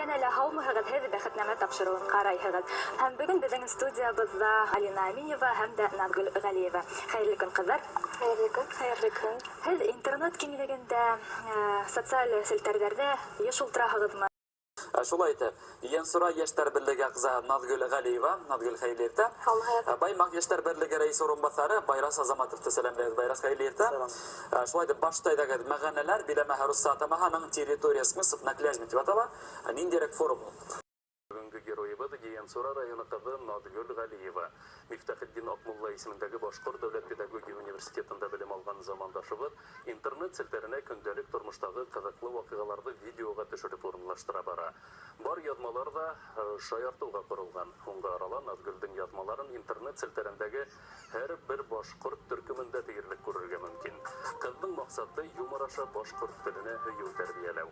Йәнә лә һаумыһығыҙ, һеҙ «Бәхетнамә» тапшырыуын ҡарайһығыҙ. Һәм бөгөн беҙҙең студиябыҙҙа Алина Аминева һәм дә Наҙгөл Ғәлиева. Хәйерле көн, ҡыҙҙар! Хәйерле көн. Хәйерле көн. Һеҙ интернет киңлегендә, социаль селтәрҙәрҙә йыш ултыраһығыҙмы? Шулай итеп, Ейәнсура йәштәр берлеге ағзаһы Наҙгөл Ғәлиева. Наҙгөл, хәйерле иртә! Һаумыһығыҙ. Баймаҡ йәштәр берлеге рәйесе урынбаҫары Байрас Азаматовты сәләмләйбеҙ. Байрас, хәйерле иртә! Шулай итеп, башта әйҙәгеҙ, «Мәғәнәләр биләмәһе» русса атамаһы, «Территория смыслов на Клязьме» тип атала. Ниндәйерәк форум ул? Бөгөнгө геройыбыҙ Ейәнсура районы ҡыҙы Наҙгөл Ғәлиева. Мифтахетдин Аҡмулла исемендәге Башҡорт дәүләт педагогия университетында белем алған замандашыбыҙ интернет селтәренә көндәлек тормоштағы ҡыҙыҡлы ваҡиғаларҙы видеоға төшөрөп урынлаштыра бара. Бар яҙмалар ҙа шаяртыуға ҡоролған. Һуңғы арала Наҙгөлдөң яҙмаларын интернет селтәрендәге һәр бер башҡорт төркөмөндә тиерлек күрергә мөмкин. Ҡыҙҙың маҡсаты юмор аша башҡорт теленә һөйөү тәрбиәләү.